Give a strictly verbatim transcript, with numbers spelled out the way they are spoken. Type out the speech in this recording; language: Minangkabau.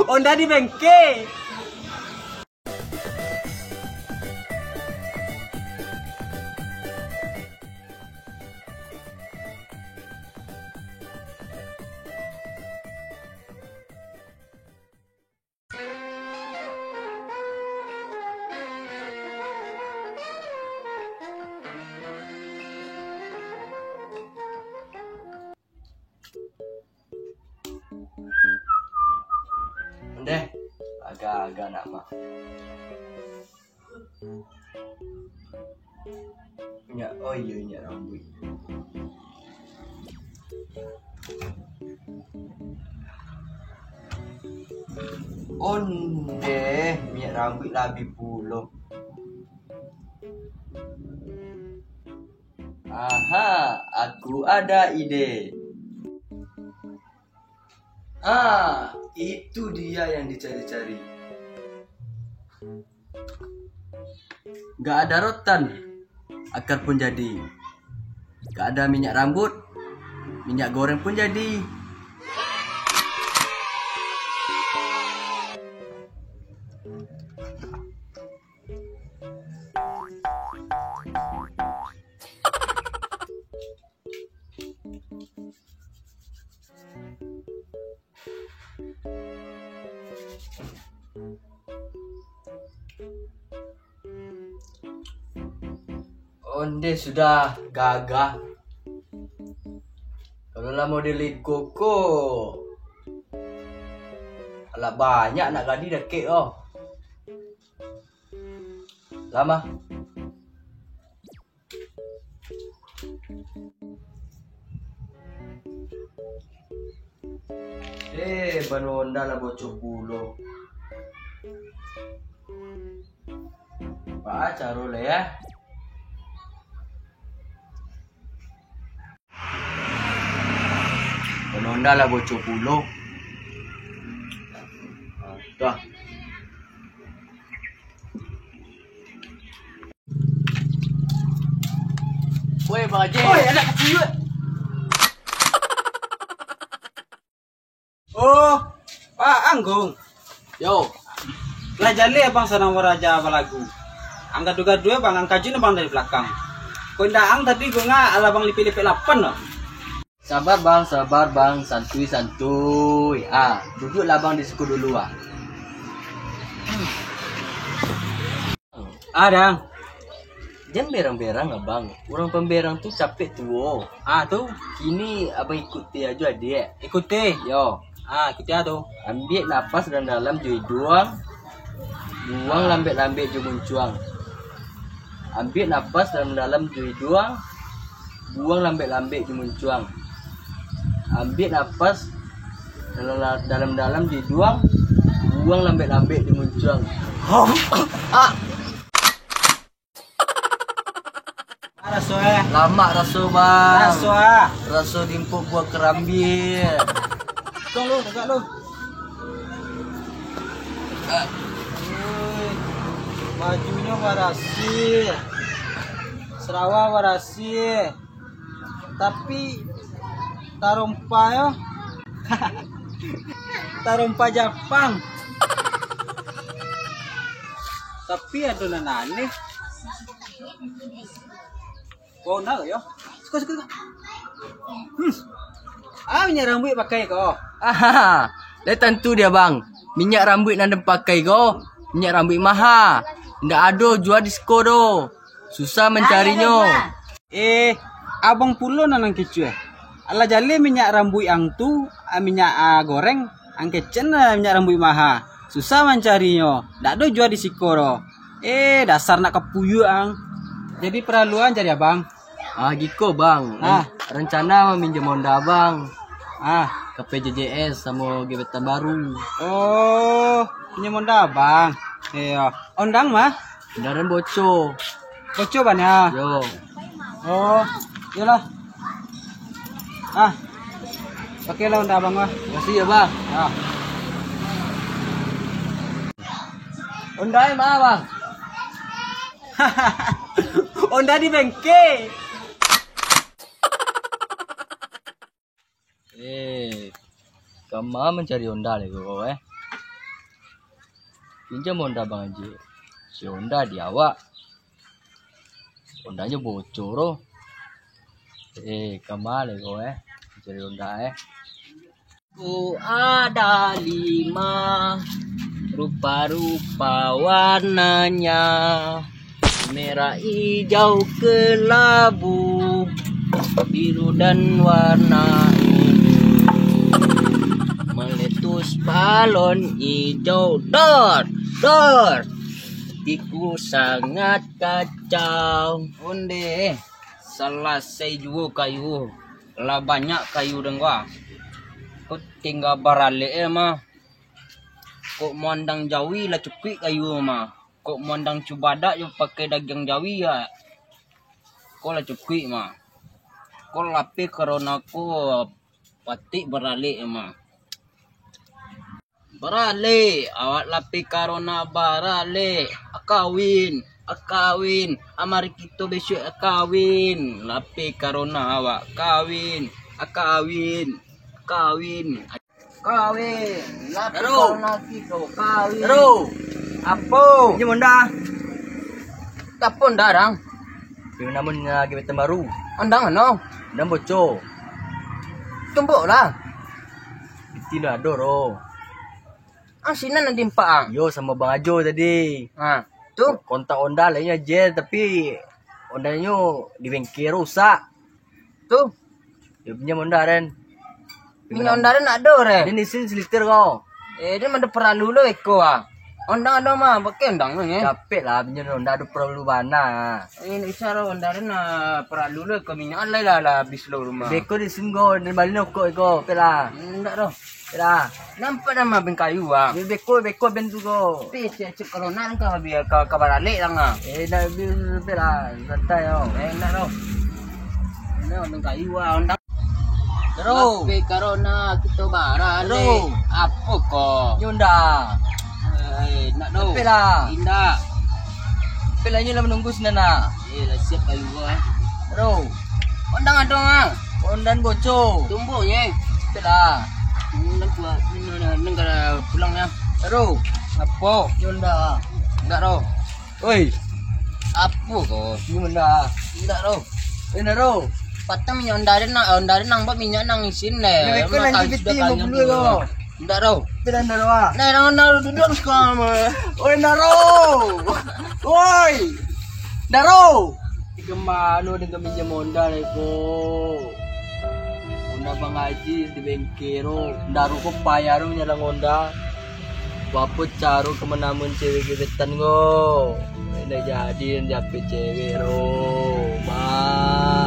Onda di bengke. Ndeh, agak-agak nak mah. Minyak, oh iyo, minyak rambuik. Ondeh, minyak rambuik lah abih pulo. Aha, aku ada ide. Ah, itu dia yang dicari-cari. Gak ada rotan, akar pun jadi. Gak ada minyak rambut, minyak goreng pun jadi. Ondeh sudah gagah. Kalau lah model iko ko, alah banyak nak gadi dakek ko. Lama. Eh, ban onda lah bocor pulo. Baa caro lai, eh? Ban onda lah bocor pulo. Dah. Woi, Bang Haji. Oi, anak kecil. Oh, Pak Anggung. Yo. Lah jaleh abang sadang baraja balagu. Ang gaduah-gaduah bang, ang kajuan abang dari balakang. Kok indak ang tadi gua ngak alah bang lipek-lipek lapan lah. Sabar bang, sabar bang, santuy santuy. Ah, duduaklah bang di siko dulu ah. Ah, dang. Jan berang-berang abang. Urang pamberang tu capek tuo. Ah, tu. Kini abang ikuti ajo adiak. Ikuti. Yo. Ah, ikuti ah tu. Ambiak napas dalam-dalam jo iduang. Buang lambek-lambek jo muncuang. Ambiak napas dalam-dalam jo iduang. Buang lambek-lambek jo muncuang. Ambiak napas dalam-dalam jo iduang. Buang lambek-lambek jo muncuang. Ah. Raso eh. Lamak raso bang. Raso ah. Raso diimpok buah karambia. Tong lu, tegak lu. Ui, bajunyo barasiah. Sarawa barasiah. Tapi tarompahnyo tarompah Japang. Tapi ado nan aneh. Kau nak yo? Suka, suka, suka. Hmm. Ah, minyak rambuik pakai ko. Aha, lah tantu dia bang. Minyak rambuik nan den pakai ko, minyak rambuik maha. Ndak ado jua di siko do. Susah mancarinyo. Eh, abang pulo nan, nan kecuah. Alah jaleh minyak rambuik ang tu, ah, minyak, ah, goreng, ang kecek, ah, minyak rambuik maha. Susah mancarinyo. Ndak ado jua di siko do. Eh, dasar nak kapuyuak ang. Jadi paralu ang cari abang? Ah, giko bang. Ah. Rencana maminjam Honda abang. Ah. Ka P J J S samo gebetan baru. Oh, pinjam Honda abang. Iyo. Honda ang mah? Kendaraan bocor. Bocor bana? Yo. Oh, iyolah. Ah. Pakailah Honda abang mah. Makasih ya bang. Ah. Honda yang mana bang? Honda di bengke. Eh, Kama mancari Honda lai ko, eh? Pinjam Honda Bang Haji. Si Honda di awak. Hondanyo bocor, oh. Eh, kama lai ko, eh? Mancari Honda, eh? Ko ada lima, rupa-rupa warnanya, merah, ijau, kelabu, biru, dan warna ungu. Meletus balon ijau, dor, dor. Hatiku sangat kacau. Onde, salasai juo kayu. Lah banyak kayu den ko. Ko tingga baralek e mah. Kok maundang jawi lah cukuik kayu mah. Kok maundang cubadak jo pakai dagiang jawi ya. Ko lah cukuik mah. Ko lapeh karano ko patik baralek mah. Baralek, awak lapeh karano baralek. Kawin, kawin. Amari kito bisuak kawin. Lapeh karano awak kawin. Kawin, kawin. Kawin. Lapeh Daru. Karano kito kawin. Daru. Apo? Ini Honda. Apo Honda, Rang? Ini namanya gebetan baru. Ondang ano? Ondang bocor. Tumbuk lah. Iti ndak ado, Ro. Ah, sinan nan dimpak, ah. Yo, samo Bang Ajo tadi. Ha, tu? Kontak Honda lainyo je, tapi Hondanyo di bengkel rusak. Tu? Yo, pinjam Honda, Ren. Minyak Honda Ren ndak ado, Ren. Dia isin seliter kau. Eh, dia mah ado paralu lo iko, ah. Ondang ado mah, pakai ondang tu, eh. Capek lah, pinjam Honda ado paralu bana. Eh, ndak bisa lo, Honda Ren, ah, paralu lo iko minyak, lah, lah, lah, habis lo rumah. Beko di isin kau, dan bali nokok iko, pek lah. Ndak, Ro. Lah. Nampak nama ben kayu, ah. Be-, beko, beko ben tu ko. Tapi cek, cek corona ni kau biar kau, kau baralek lah, ah. Eh, nak bi-, be lah, santai kau. Eh, nak, Ro. Ini ben kayu, ah, ondang. Ro. Tapi corona kito baralek. Ro. Apo ko? Yunda. Eh, nak, Ro. Tapi lah. Indak. Tapi lah, inyo lah menunggu sinan, ah. Eh, lah siap kayu gua, eh. Ro. Ondang ado, ah. Ondan bocor. Tumbuknyo. Cepat lah. Ondang kuat. Ini, ini, ini, kalau pulang, ya. Ro. Apo? Yunda. Enggak, Ro. Oi. Apo ko? Yunda. Enggak, Ro. Ini, Ro. Patang minyak Honda Ren nak, Honda Ren nang buat minyak nang isin deh. Ini beko nanti piti lima puluh, Ro. Ndak, Ro. Pila Naro, ah? Nah, Naro, Naro, duduk sekarang, mah. Oi, Naro. Oi. Naro. Kemano dengan minjem Honda, Neko? Honda Bang Haji di bengkel, Ro. Naro ko payah, Ro, manyalang Honda. Bapo caro ka manamun cewek gebetan ko? Ndak jadi, ndak dapek cewek, Ro. Bang.